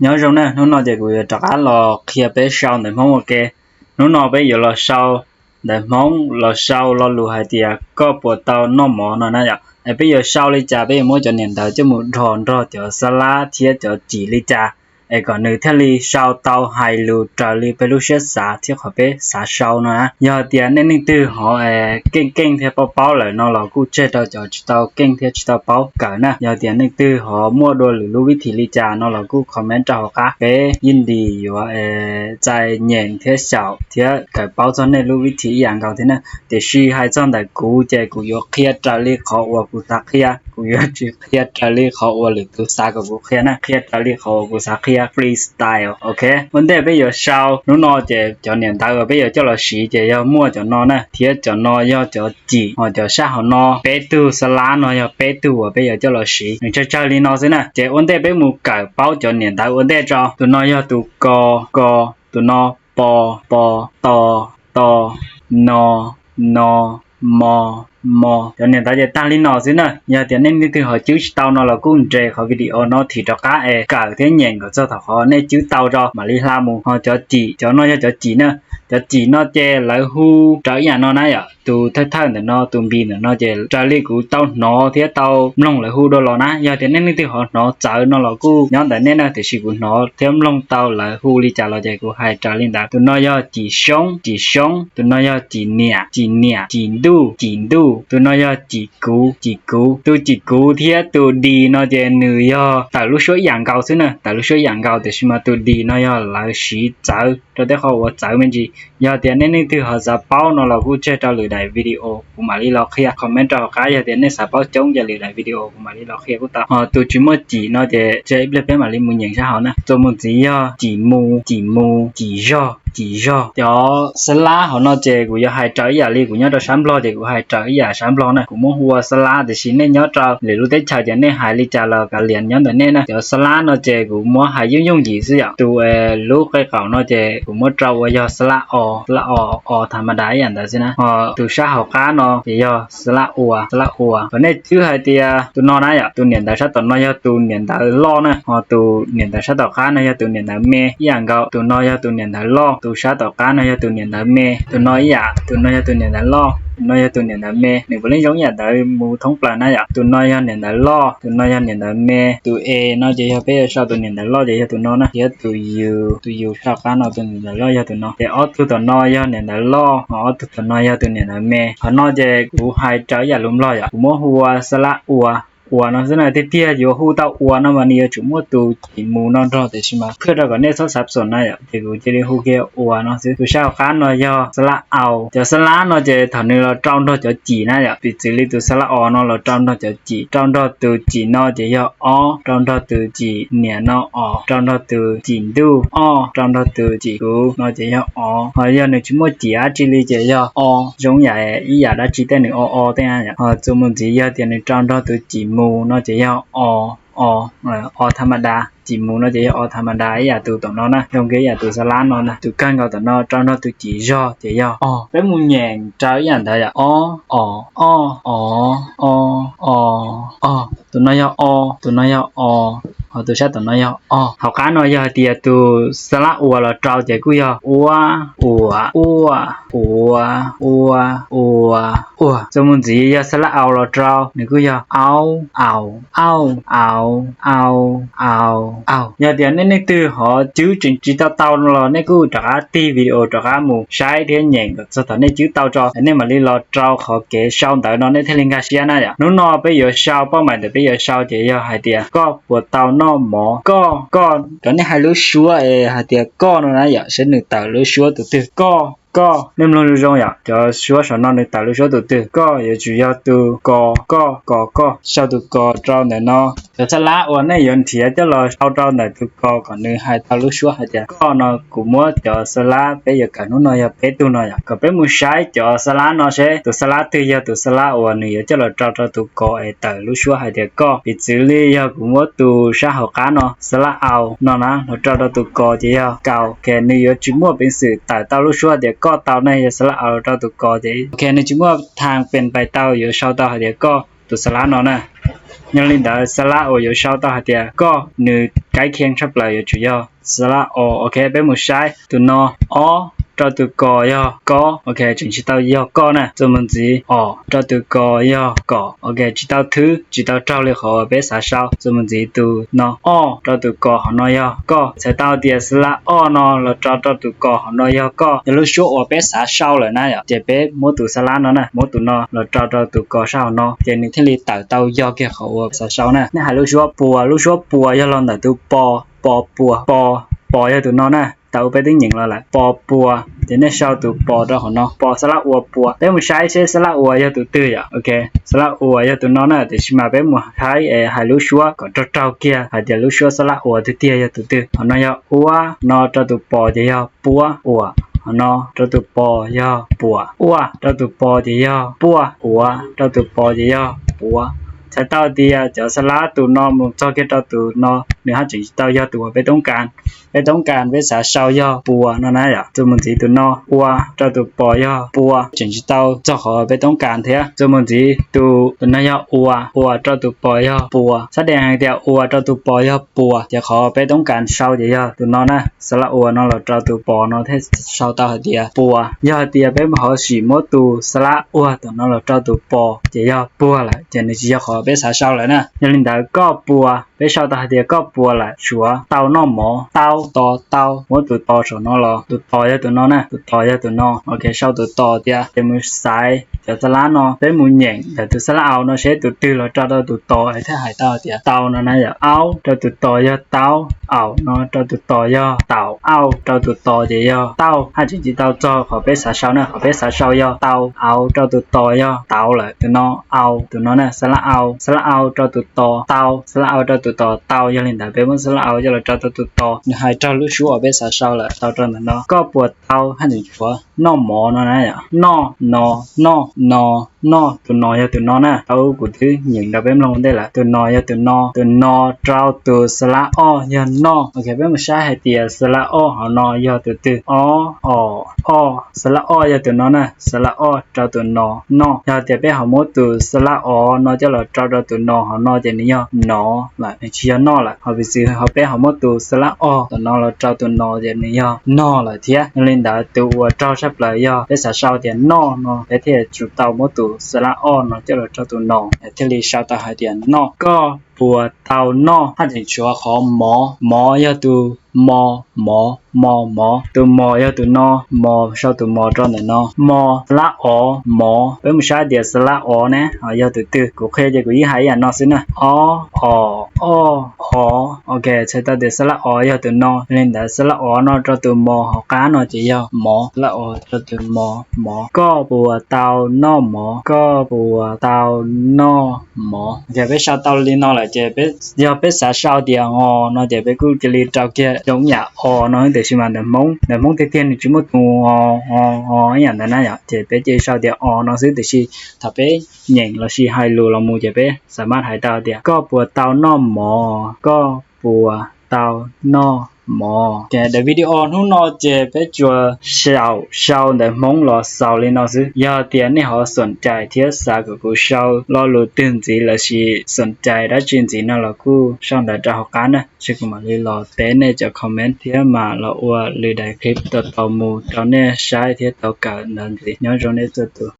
Nyob zoo na, hnub no ces kuv yuav rov qab los qhia peb sau ntawv Hmoob ua ke. Hnub no peb yuav los sau ntawv Hmoob los sau lo lus hais tias koj puas tau noj mov no na yom. Es peb yuav sau li cas, peb yuav muab cov niam ntawv coj mus dhos nrog cov xab lab thiab cov cim li cas, es kom nws thiaj li sau tau hais lus raws li peb lub siab xav thiab qhov peb xav sau no na. Yog tias nej leej twg ho keej keej thiab paub paub lawm no los kuj tseg rau cov tsis tau keej thiab tsis tau paub kawm na. Yog tias nej leej twg ho muaj dua lwm lub vib thim li cas no los kuj comment rau hauv qab, peb yeej ntim yuav txais nyeem thiab xyaum thiab kawm paub txog nej lub vib thim ib yam nkaus thiab na. Tiam sis hais txog ntawm kuv ces kuv yuav qhia raws li qhov uas kuv xav qhia, kuv yuav tsis qhia raws li qhov uas lwm tus xav kom kuv qhia na, qhia raws li qhov uas kuv xav qhia, freestyle, ok. Ua ntej peb yuav sau, hnub no ces cov niam ntawv uas peb yuav coj los siv ces yog muaj cov no na, thiab cov no yog cov cim, ho cov sab hauv no peb tug xab lab no yog peb tug uas peb yuav coj los siv. Nws tsawg tsawg li no xwb na, ces ua ntej peb mus kawm paub cov niam ntawv ua ntej tso. Tus no yog tus ko, ko, tus no po, po, to, to, no, no, mo, mo. Cov niam ntawv ces tag li no xwb na. Yog tias nej leej twg ho cwb tsis tau no los kuj nres qhov video no thim rov qab es kawm thiab nyeem kom txog thaum qhov nej cwb tau tso mam li hla mus. Ho cov cim, cov no yog cov cim na. Cov cim no ces lawv hu raws ib yam no na yom. Tus thawj thawj ntawm no, tus npis ntawm no ces raws li kuv tau hnov thiab tau mloog lawv hu dua los na. Yog tias nej leej twg ho hnov txawv no los kuj nyob ntawm nej na, tiam sis kuv hnov thiab mloog tau lawv hu li cas los ces kuv hais raws li ntawd. Tus no yog cim xyoob, cim xyoob. Tus no yog cim niam, cim niam. Cim ntuj, cim ntuj. Tus no yog cim kuv, cim kuv. Tus cim kuv thiab tus dis no ces nws yog tawm lub suab ib yam nkaus xwb na, tawm lub suab ib yam nkaus, tiam sis mas tus dis no yog lawv siv txawv rau tej qhov uas txawv me ntsis. Yog tias nej leej twg ho xav paub no los kuj tseg rau lwm daim video kuv mam li los qhia, comment rau hauv qab. Yog tias nej xav paub coob ces lwm daim video kuv mam li los qhia kuj tau. Ho tus tsis muaj cim no ces tseg ib pliag peb mam li mus nyeem sab hauv na. Txuas mus ntxiv yog cim mus, cim mus, cim zog, cim zog. Cov xab lab hauv no ces kuv yuav hais raws ib yam li kuv nyob rau sab Nplog ces kuv hais raws ib yam sab Nplog na. Kuv muab hu ua xab lab tiam sis nej nyob rau lwm lub teb chaws ces nej hais li cas los kav liam nyob ntawm nej na. Cov xab lab no ces kuv muab hais yooj yooj yim xwb yom. Tus lub qe qaum no ces kuv muab rau ua yog xab lab o, xab lab o, o tha ma da ib yam ntawd xwb na. Ho tus sab hauv qab no ces yog xab lab ua, xab lab ua. Kom nej cwb hais tias tus no na yom, tus niam ntawv sab tom no yog tus niam ntawv loj na, ho tus niam ntawv sab tom qab no yog tus niam ntawv me ib yam nkaus. Tus no yog tus niam ntawv loj, tus sab tom qab no yog tus niam ntawv me. Tus no ib yam, tus no yog tus niam ntawv loj, tus no yog tus niam ntawv me. Nws puav leej zoo ib yam ntawd mus thoob plaws na yom. Tus no yog niam ntawv loj, tus no yog niam ntawv me. Tus e no ces yog peb yuav sau tus niam ntawv loj ces yog tus no na, thiab tus yus, tus yus sab tom qab no tus niam ntawv loj yog tus no. Ces ob tug tom no yog niam ntawv loj, ho ob tug tom no yog tus niam ntawv me. Qhov no ces kuv hais raws ib yam lus Nplog yom, kuv muab hu ua xab lab ua, ua no xwb na. Tiag tiag yuav hu tau ua no mas nws yuav tsum muaj tus cim mus no nrog, tiam sis mas phwj rau kom nej txhob xav xoom na yom, ces kuv cia li hu kiag ua no xwb. Tus sab hauv qab no yog xab lab au. Cov xab lab no ces thaum nws los rau nrog cov cim na yom, piv txwv li tus xab lab o no los rau nrog cov cim, rau nrog tus cim no ces yog ob, rau nrog tus cim niam no os, rau nrog tus cim ntuj oj, rau nrog tus cim kuv no ces yog os. Ho yog nws tsis muaj cim dab tsi li ces yog o, zoo yam ib yam dab tsi tej nws o o tej na yom. Ho txuas mus ntxiv yog tias nws rau nrog tus cim mus no ces yog o, o, o tha ma da. Cim mus no ces yog o tha ma da ib yam tus tom no na, zoo kiag ib yam tus xab lab no na. Tus kawg nkaus tom no rau nrog tus cim zog ces yog os. Peb mus nyeem raws ib yam ntawd yom, o, o, o, o, o, o, o. Tus no yog o, tus no yog o, ho tus sab tom no yog o. Hauv qab no yog hais tias tus xab lab ua los rau ces kuj yog ua, ua, ua, ua, ua, ua, ua. Txuas mus ntxiv yog xab lab au los rau, nws kuj yog au, au, au, au, au, au, au. Yog tias nej leej twg ho cwb tseem tsis tau tau no los nej kuj rov qab tig video rov qab mus saib thiab nyeem kom txog thaum nej cwb tau tso, nej mam li los rau qhov kev sau ntawv no nej thiaj li nkag siab na yom. Hnub no peb yuav sau, pauj mais ntawm peb yuav sau ces yog hais tias koj puas tau noj mov. Koj, koj, cov nej hais lub suab es hais tias koj no na yom, saib nws tawm lub suab tus twg. Koj, koj, nej mloog zoo zoo yom, cov suab saum no nws tawm lub suab tus twg. Koj yuav tsum yog tus ko, koj, ko, koj, sau tus ko rau ntawm no. Cov xab lab uas nej yuav nrhiav coj los sau rau ntawm tus ko kom nws hais tau lub suab hais tias koj no, kuv muab cov xab lab peb yuav kawm hnub no yog peb tug no yom. Kom peb mus saib cov xab lab no seb tus xab lab twg yog tus xab lab uas nws yuav coj los rau rau tus ko es tawm lub suab hais tias koj. Piv txwv li yog kuv muab tus sab hauv qab no, xab lab au no na, los rau rau tus ko ces yog kau. Ces nws yuav tsis muaj peev xwm tawm tau lub suab tias koj tau ne, yog xab lab au los rau tus ko ces ok, nws tsis muaj thaj pees pais tau yuav sau tau hais tias koj tus xab lab no na. Yog li ntawd, xab lab uas yuav sau tau hais tias koj, nws kab kheej tshaj plaws yuav tsum yog xab lab o. Ok, peb mus saib tus no, ob rau tus kos yog kob. Ok, tseem tsis tau yog koj na. Txuas mus ntxiv, os rau tus kos yog kom. Ok, tsis tau thwb, tsis tau raug li qhov uas peb xav sau. Txuas mus ntxiv, tus no, ob rau tus kos, hauv no yog koj. Txhais tau tias xab lab ob no los rau rau tus kos, hauv no yog koj. Yog lub suab uas peb xav sau lawm na yom, ces peb muab tus xab lab no na, muab tus no los rau rau tus kos sab hauv no, ces nws thiaj li tawm tau yog kiag qhov uas xav sau na. Nej hais lub suab puas, lub suab puas yog los ntawm tus pos, pos puas, pos, pos yog tus no na. Tau, peb twb nyeem los lawm, pos puas, ces nej sau tus pos rau hauv no, pos xab lab ua puas. Peb mus saib seb xab lab uas yog tus twg yom. Ok, xab lab uas yog tus no na, tiam sis mas peb mus saib es hais lub suab kom raug raug kiag hais tias lub suab xab lab uas tiag tiag yog tus twg. Hauv no yog uab, no rau tus pos ces yog puab, uas, hauv no rau tus pos yog puas, uaj rau tus pos ces yog puaj, uav rau tus pos ces yog puav. Txhais tau tias cov xab lab tus no mus txog kiag rau tus no, nws haj tseem tsis tau yog tus uas peb toob kas. Peb toob kas peb xav sau yog puas no na yom. Txuas mus ntxiv, tus no, ua rau tus pos yog pua, tseem tsis tau txog qhov peb toob kas thiab. Txuas mus ntxiv, tus, tus no yog ua, ua rau tus pos yog puas. Xab dees hais tias ua rau tus pos yog puas, ces qhov peb toob kas sau ces yog tus no na, xab lab ua no los rau tus pos no thiaj sau tau hais tias puas. Yog hais tias peb ho sim muab tus xab lab ua tom no los rau tus pos ces yog puag lawm, ces nws tsis yog qhov peb xav sau lawm na. Yog li ntawd, koj puas, peb sau tau hais tias koj puas lawm, suav tau noj mov, tau, to, tau, muab tus to saum no los, tus tos yog tus no na, tus tos yog tus no. Ok, sau tus tos tias, ces mus xaiv cov xab lab no, peb mus nyeem ntawm tus xab lab au no seb tus twg los rau rau tus tos es thiaj hais tau tias tau no na yom. Aub rau tus tos yog taub, aum no rau tus tos yog taum, auj rau tus tos ces yog tauj. Haj tseem tsis tau txog qhov peb xav sau na, qhov peb xav sau yog tau. Auv rau tus tos yog tauv lawm, tus no, au, tus no na, xab lab au, xab lab au rau tus tos, tau, xab lab au rau tus tos, tau. Yog li ntawd peb muab xab lab au coj los rau rau tus tos, nws hais raug lub suab uas peb xav sau lawm, tau rau ntawm no. Koj puas tau haj tseem tshuav noj mov no na yom. Noj, no, noj, no, noj, tus no yog tus no na, tau, kuv twb nyeem rau peb mloog ua ntej lawm. Tus no yog tus no, tus no rau tus xab lab o yog noj. Ok, peb mus saib hais tias xab lab o hauv no yog tus twg. O, o, o, xab lab o yog tus no na, xab lab o rau tus no, noj. Yog tias peb ho muab tus xab lab o no coj los rau rau tus no hauv no ces nws yog nov lawm, nws tsis yog noj lawm. Ho piv xws ho peb ho muab tus xab lab o tom no los rau tus no ces nws yog nog lawm thiab. Yog li ntawd tus uas raug tshaj plaws yog peb xav sau tias noj no, peb thiaj tsum tau muab tus xab lab o no coj los rau tus no, thiaj li sau tau hais tias noj. Koj puas tau noj haj tseem tshuav qhov mov, mov yog tus mo, mov, mo, mov. Tus mos yog tus no, mos, sau tus mos rau ntawm no. Mos, xab lab o, mos. Peb mus saib tias xab lab o ne ho yog tus twg. Kuv qhia ces kuv yeej hais ib yam no xwb na. O, o, o, o. Ok, txhais tau tias xab lab o yog tus no, li ntawd xab lab o no rau tus mos hauv qab no ces yog mov, xab lab o rau tus mos, mov. Koj puas tau noj mov, koj puas tau noj mov. Ok, peb sau tau li no lawm ces peb, yog peb xav sau tias ngos no ces peb kuj cia li rau kiag zoo ib yam o no xwb, tiam sis mas ntawm Hmoob, ntawm Hmoob tiag tiag nws tsis muaj tus o, o, o ib yam ntawd na yom, ces peb cia li sau tias o no xwb, tiam sis thaum peb nyeem los sis hais lus los mus ces peb xam maj hais tau tias koj puas tau noj mov, koj puas tau noj mov. Daim video hnub no ces peb tsuas xyaum sau ntawv Hmoob los xaus li no xwb. Yog tias nej ho xoom cai thiab xav kom kuv sau lo lus twg ntxiv los sis xoom cai dab tsi ntxiv no los kuj sau ntawv rau hauv qab na, seb kuv mam li los teb nej cov comment thiab mam los ua lwm daim clip tau tau mus rau nej saib thiab tau kawm ntawv ntxiv. Nyob zoo nej txhua tus.